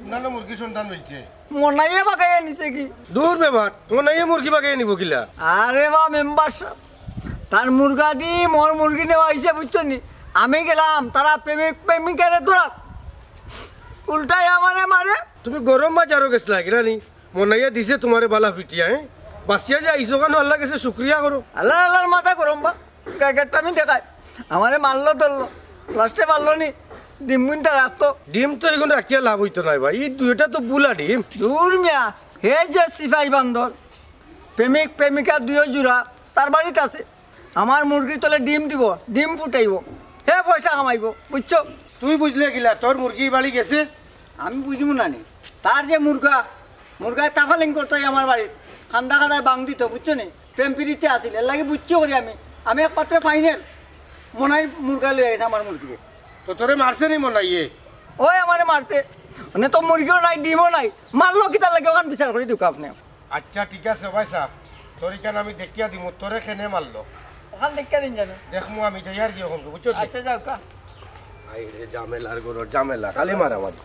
না, না, মুরগির সন্ধান মিলছে। মনাইয়ে বাগাইয়া নিছে কি? দূর বেবার, মনাইয়ে মুরগি বাগাইয়া নিব কিলা? আরে বা মেম্বার সাব, তার মুরগা দি মোর মুরগি নেওয়া আইছে, বুঝছো নি? আমি গেলাম, তারা প্রেমিক প্রেমিকারে ধরাত। উল্টাই আমারে মারে। তুমি গরম বাজারও গেছলা কিনা নি? মনাইয়া দিছে তুমারে বালা ফিটিয়া, হ্যাঁ? বাঁচিয়া যে আইছো কেন, আল্লাহর কাছে শুকরিয়া করো। আল্লাহ, আল্লাহর মাথা গরম বা। গাইগারটা আমি দেখাই। আমারে মারলো ধরলো। লাস্টে মারলো নি। ডিম গুনতা রাখতো। ডিম তো এখন রাখিয়া লাভ অইতো নায় ভাই। এই দুইটা তো বুলা ডিম। দূর মিয়া, হে যে সিপাই বান্দর। প্রেমিক প্রেমিকা দুইও জুড়া তার বাড়িত আছে। আমার মুরগির তলে ডিম দিব, ডিম ফুটাইব। হে পয়সা কামাইব, বুঝছো? তুই বুঝলে কিলা, তোর মুরগি বাড়ি গেছে? আমি বুঝবো না নি। তার যে মুরগা, মুরগায় তাফালিং করতো আমার বাড়িত, কান্দা কাদায় বাং দিত, বুঝছো নি? প্রেম পিরিতে আছিল, এর লাগি বুঝছো করি আমি। আমি এক পাত্রে ফাইনাল মনাই মুরগা লই আইছে আমার মুরগিরে। তো তোরে মারছে নি মনাইয়ে? ওই আমারে মারছে, মানে তো মুরগিও নাই, ডিমও নাই, মারলো কিতার লাগি, ওখান বিচার করি দিউক আপনি। আচ্ছা, ঠিক আছে ভাই সাহেব, তোর ইখান আমি দেখিয়া দিমু, তোরে কেনে মারলো। ওখান দেখিয়া দিন জানো। দেখমু আমি যাই আর কি ওখান, বুঝছো তো? আচ্ছা, যাও কা। আই রে, ঝামেলার ঘরর ঝামেলা, খালি মারামারি।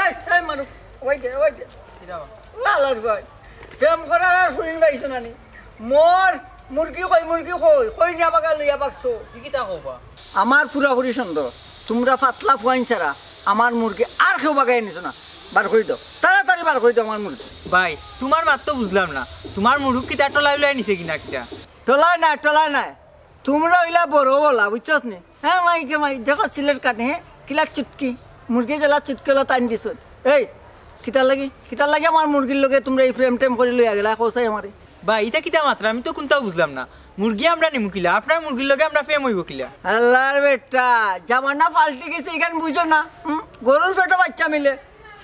এই, এই মারু, ওই দে, ওই দে। কিরা বা? ও আলার ভাই, প্রেম করার আর ফুরিন পাইছো না নি? মোর মুরগি কই, মুরগি কই, কই নিয়া বাগা লইয়া বাগছো? ই কিতা কও বা? আমার পুরাপুরি সন্দেহ, তুমরা পাতলা ফুয়াইন ছাড়া আমার মুরগি আর কেউ বাগাই নিছো না। বার করি দাও, তাড়াতাড়ি বার করি দাও আমার মুরগি। ভাই, তুমার মাত তো বুঝলাম না, তুমার মুরগ কিতা টলাই উলাই নিছে কিনা কিতা? টলাই নায়, টলাই নায়, তুমরা অইলা বড় বলা, বুঝছস নি? হ্যাঁ, মাই কে মাই, দেখো সিলেট কাটে, হ্যাঁ? কিলা চুটকি, মুরগি যেলা চুটকি অলা টান দিছো। এই, কিতার লাগি, কিতার লাগি আমার মুরগির লগে তুমরা ই প্রেম টেম করি লইয়া গেলা, কও চাই আমারে। ভাই, ইটা কিতা মাতরা? আমি তো কুনতাও বুঝলাম না। মুরগি আমরা নিমু কিলা? আপনার মুরগির লগে আমরা প্রেম অইবো কিলা? আল্লার বেটা, জামানা পাল্টি গেছে, ইখান বুঝো না? হুম? গরুর পেটো বাইচ্চা মিলে।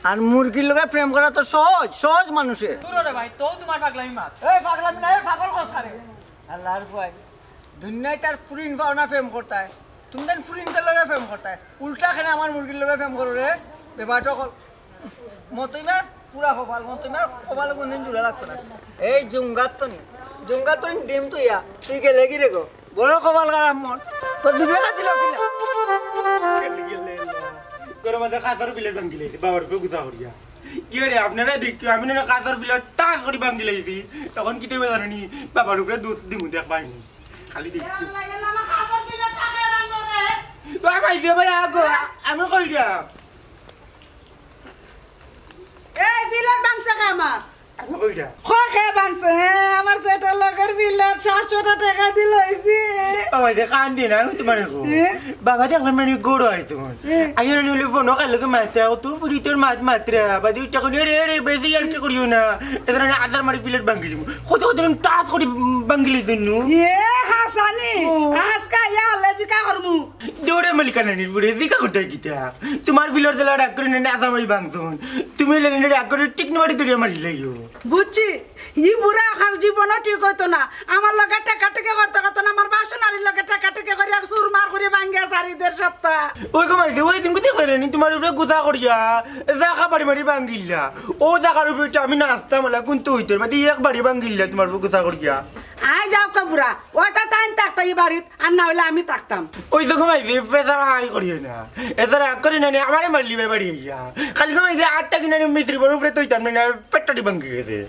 আর মুরগির লগে প্রেম করা তো সহজ, সহজ মানুষের। দূর রে ভাই, তো তুমার পাগলামি মাত। এই পাগলামি না, এই পাগল কথা রে। আল্লার ভাই, দুনিয়ায় তার ফুরিন পাও না প্রেম করতায়, তুমি তার ফুরিনটার লগে প্রেম করতায়, উল্টা কেনে আমার মুরগির লগে প্রেম করো রে, বেবাটো কল। মতইমার পুরা কপাল, মতইমার কপাল কোনদিন জোড়া লাগতো না। এই জুঙ্গার তো নি, জুঙ্গার তো নি ডিম তুইয়া, তুই গেলে কি রে গো? বড় কপাল খারাপ মন, তোর দুবে কাটিল কিনা? গরম মাঝে কাঁচর বিলেট ভাঙ্গিলে, বাবার উপরে গুছা করিয়া। কি রে, আপনারা দেখিও, আমি না কাঁচর বিলেট টাস করি ভাঙ্গিলে দিদি। তখন কি তুমি জানো নি? বাবার উপরে দুষ দিমু, দেখ ভাই। খালি দেখি। ভাই, ভাই, দে ভাই, আগো, আমি কই দিয়া। এই বিলেট ভাঙছে কে আমার? আমি কই দিয়া। খো খে ভাঙছে, হ্যাঁ, আমার সেটার লগের বিলেট সাতশো টেকা দি লইছি। ও ভাই, দে কান দি না, আমি তোমার দেখো। এ? বাবা দেখলাম মানে গরু আই তোমার। এ? আইও না নিলে ফোন ওকে লোকে মাত্রা, ও তো ফুরি তোর মাত মাত্রা। বাদে উঠে করে, "রে, রে, বেশি আর কি করিও না।" এদের আধার মারি বিলেট ভাঙ্গি দিমু। কত কত টাস করি ভাঙ্গিলে দিনু। এ, হাসানি, ও। আজকা ইয়া আল্লাহ জিকা করমু। দৌড়ে কানানির বুড়ি জিকা করতে কিতা? তুমার ফিলর দিলা রাগ করি নানি আসামারি ভাঙছইন। তুমি লেনে রাগ করি ঠিক নামারি ধরিয়া মারি লাইও। বুঝছি, ই বুড়া আখার জীবনও ঠিক অইতো না। আমার লগে টেকাটেকি করতে করতে না, আমার বাসনারির লগে টেকাটেকি করি আমি চুরমার করি ভাঙ্গিয়া সারি দেড় সপ্তাহ। ওই গো মাইজি, ওই দিন কোথায় কইলে নি তুমার উপরে গুছা করিয়া, জাকা বাড়ি মারি ভাঙ্গিলা। ও জাকার উপরে আমি নাচতাম, ওলা কুন্তা অইতো, মাঝে এক বাড়ি ভাঙ্গিলা তুমার উপরে গুছা করিয়া। আই যাও কা বুড়া, ওইটা তাইন থাকতা ই বাড়িত, আর না অইলে আমি থাকতাম। ওই তো ঘুমাই দি, ফেসার হাই করিও না। এসার রাগ করি না নি, আমারে মারলি ভাই বাড়ি হইয়া। খালি ঘুমাই দি, আটটা কিনা নি মিস্ত্রি বড় উপরে তৈতাম না, পেটটা ভাঙ্গি গেছে।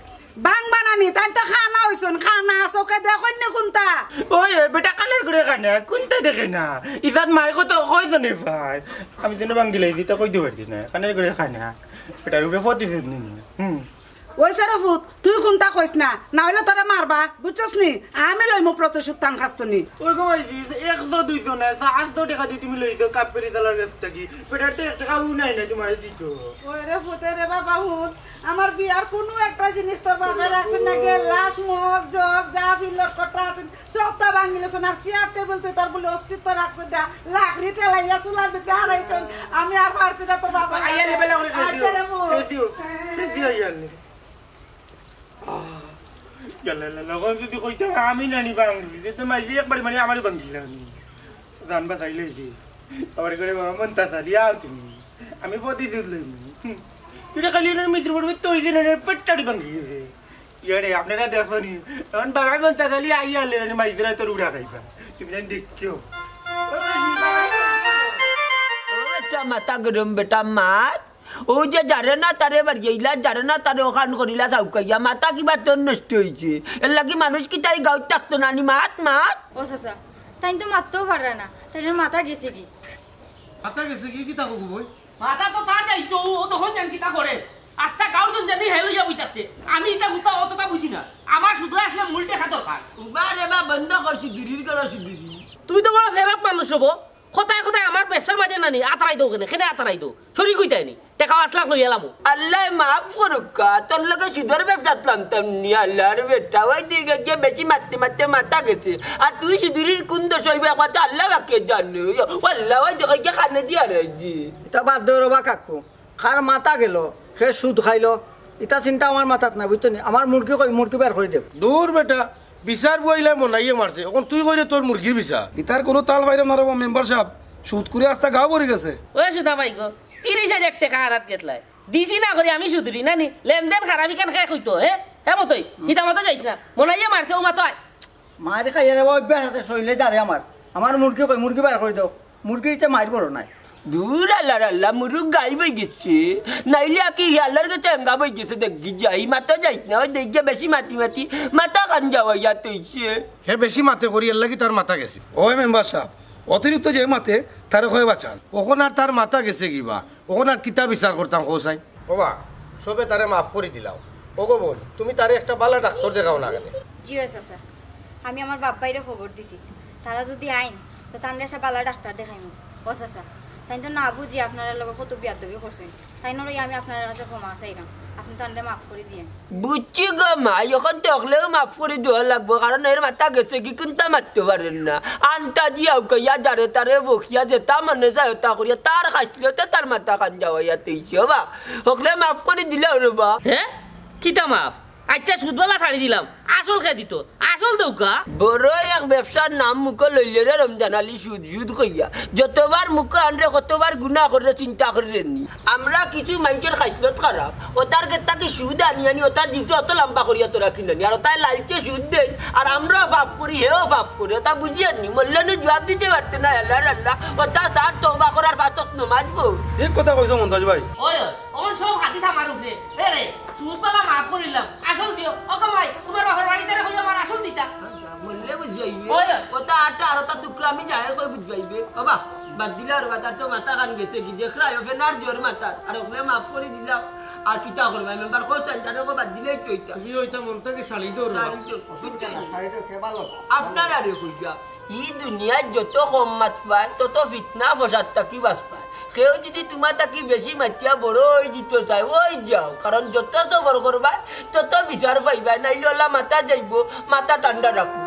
ভাঙবা না নি, তাইন তো খানা অইছইন, খানা চোখে দেখইন নি কুন্তা? ওই, এ বেটা কানের ঘুরে খানা, কুন্তা দেখে না। ইজাত মাই কত কয়জনে ভাই। আমি যেন ভাঙ্গি লাইছি, তা কইতে পারছি না। কানের ঘুরে খানা। বেটার উপরে ফতি নি। হুম। ওই সারা ফুত, তুই কুন্তা কইস না, না অইলে তোরে মারবা, বুঝছস নি? আমি লইমু প্রতিশোধ তান খাস্তনি। ওই গো মাইজি, একশো দুইশো না, আটশো টেকা দি তুমি লইছো কাপড়ি চালার কাছ থাকি। বেটার তো এক টেকাও নাই না তুমার দিত। ওই রে ফুতে রে বাবা, হুন, আমার বিয়ার কুনু একটা জিনিস তোর বাপে রাখছে না, গেলাস, মগ, জগ, যা ফিলর কটা আছে, সবতা ভাঙিলছইন। আর চেয়ার টেবিল তুই তার বলে অস্তিত্ব রাখছে দা, লাকড়ি ঠেলাইয়া চুলার ভিতরে হারাইছইন। আমি আর পারছি না তোর বাবা। আইয়া লেবেলা করে আচ্ছা রে বউ। খেয়েছিও। খেয়েছিও ইয়ার লেগে। আহ, ইয়াল্লা, ইয়াল্লা, ইয়াল্লা, যদি কইতাম আমি নানি ভাঙলি, যে তো মাইজি একবারে মানে আমারই ভাঙলি না আমি। জান বাঁচাই লইছি। আবার করে বাবা মন তাসা দিয়া আও তুমি। আমি প্রতিশোধ লইমু। হুম। এটা খালি এর মিত্র পড়বে তো ওই দিন এর পেটটাড়ি ভাঙি গেছে। ইয়ারে, আপনারা দেখো নি। এখন বাবা মন তাসা দিয়া আইয়া আলে, মানে মাইজরা তোর উড়া খাইবা। তুমি জানি দেখিও। ও বেটা, মাথা গরম বেটা, মাত। ও যে যারে না তারে বাড়িয়াইলা, যারে না তারে ওখান করিলা চাউকাইয়া, মাথা কিবা তোর নষ্ট হইছে। এর লাগি মানুষ কি তাই গাঁওত থাকতো না নি? মাত, মাত। ও চাচা, তাইন তো মাততেও পাররা না, তাইন মাথা গেছে কি? মাথা গেছে কি? কিতা কইবো বই? মাথা তো তার যাইতো, ও তখন জান কিতা করে। আস্তা গাঁওর জন জানি হেল হইয়া বইতাছে। আমি ইতা হুতা অতটা বুঝি না। আমার শুধু আসলে মূল টেকা দরকার। উবা রে বা, বন্ধ কর সিদুরির গলা সিদুরি। তুমি তো বড় ফেরাত মানুষ হবো। কোথায় কোথায় আমার ব্যবসার মাঝে নানি আতারাই দেও কেনে? কেনে আতারাই দেও? শরিক হইতায় নি। টেকা পাঁচ লাখ লই এলাম। আল্লায় মাফ করুক্কা, তোর লগে সুদর ব্যবসাত লানতাম নি, আল্লার বেটা। ওই দিকে গিয়া বেশি মাততে মাততে মাথা গেছে। আর তুই সিদুরির কোন দোষ হইবে একমাত্র আল্লা পাকে জানে। ও আল্লা, ওই দেখো গিয়া কানে দিয়া রইছি। ইতা বাদ দেও রে বা কাকু, কার মাথা গেল, সে সুদ খাইলো, ইতা চিন্তা আমার মাথাত নাই, বুঝছো নি? আমার মুরগি কই, মুরগি বার করি দেও। দূর বেটা, বিচার বুয়াইলা মনাইয়ে মারছে, এখন তুই কইরে তোর মুরগির বিচার। ইতার কোনো তাল পাইরাম না রে বা মেম্বার সাব, সুদ করি আস্তা গাঁও ভরি গেছে। ওই সুদা ভাই গো, তিরিশ হাজার টেকা হারাত গেছলায়। দিছি না করি আমি সুদুরি না নি, লেনদেন খারাপ ইখান কে কইতো, হে? হে মতই, হিতা মতো যাইস না, মনাইয়ে মারছে ও মাতই। মারি খাইয়া রে বা, অভ্যাস আছে শরীরে যারে আমার। আমার মুরগি কই, মুরগি বার করি দেও। মুরগির ইচ্ছা মাইর বড় নাই। দূর আল্লার আল্লা, মুরুগ গাইব হই গেছে। নাইলে আকি আল্লার গেছে এঙ্গা হই গেছে, দেখি যাই, মাথা যাইত না, ওই দেখি বেশি মাতি মাতি, মাথা কান যাওয়া ইয়াত হইছে। হে বেশি মাতে করি, এর লাগি তার মাথা গেছে। ওই মেম্বার সাব, অতিরিক্ত যে মাতে, তারে কয় বাঁচান। অখন আর তার মাথা গেছে কিবা? অখন আর কিতা বিচার করতাম, কও চাই? ওবা, সবে তারে মাফ করি দিলাও। ওগো বইন, তুমি তারে একটা বালা ডাক্তার দেখাও না কেনে? জি অয় চাচা, আমি আমার বাপ ভাইরে খবর দিছি, তারা যদি আইন, তো তানরে একটা বালা ডাক্তার দেখাইমু। ও চাচা, তাইন তো না বুঝি আপনারার লগে কত বিয়াদবি করছইন, তাইনর লাগি আমি আপনারার কাছে ক্ষমা চাইরাম, আপনে তানরে মাফ করি দিয়েন। বুঝছি গো মাই, অখন তো হকলেও মাফ করি দেওয়া লাগবো, কারণ এর মাথা গেছে কি কুন্তা মাততে পারের না। আন্তাজি আউকাইয়া যারে তারে বকিয়া যেতা মনে চায় ওতা করিয়া তার খাইছলতে তার মাথা কান যাওয়াইয়া তৈছে বা। হকলে মাফ করি দিলাও রে বা। হে? কিতা মাফ? আচ্ছা, সুদবালা ছাড়ি দিলাম, আসল কে দিত? আসল দেউক্কা। বড় এক ব্যবসার নাম মুখো লইলে রে রমজান আলী সুদ সুদ কইয়া। যতবার মুখো আনরে কতবার গুনা কররে চিন্তা কররে নি। আমরা কিছু মাইনষর খাইছলত খারাপ, ওতার গেছ থাকি সুদ আনি আনি ওতার জিবটা অত লাম্বা করিয়া তোরা কিনানি। আর ওতায় লালচে সুদ দেইন, আর আমরাও পাপ করি, হেও পাপ করে। ওতা বুঝিয়ার নি, মরলে নু জুয়াব দিতে পারতে নায়, আল্লার আল্লা। ওতা চার তওবা করার পাঁচ ওয়াক্ত নমাজ পড়। ঠিক কথা কইছো মন্তাজ ভাই। ওই, ওই, অখন সব হাদিস আমার উপরে। এ রে, সুদবালা মাফ করিলাম, আসল দিও। ও কামাই, তুমার বাপর বাড়ি তারে কইয়া আমার আসল দিতা। মরলে বুঝবাইবে। ওই, ওই। ওতা আটা আর ওতা টুকরা আমি যাই কই বুঝবাইবে। বাবা, বাদ দিলা আর বাজার তো মাথা কান গেছে কি দেখরায়, ও ফেনার জোর মাথা। আর ওগুলো মাফ করি দিলাম। আর কিতা করবা, মেম্বার কইছইন, তারে কো বাদ দিলেই তো ইতা। তুমি ওইটা মন থাকি ছাড়ি দেও রে। ছাড়ি দেও। অসুবিধা নাই, ছাড়ি দেও, কে ভালো? আপনারারে কইয়া, ই দুনিয়াত যত কম মাতবায়, তত ফিতনা ফসাদ থাকি বাঁচবায়। কেউ যদি তুমার থাকি বেশি মাতিয়া বড় অই দিতো চায়, অই যাও। কারণ যত সবর করবায়, তত বিচার পাইবায়। নাইলে অলা মাথা যাইবো, মাথা ঠান্ডা রাখো।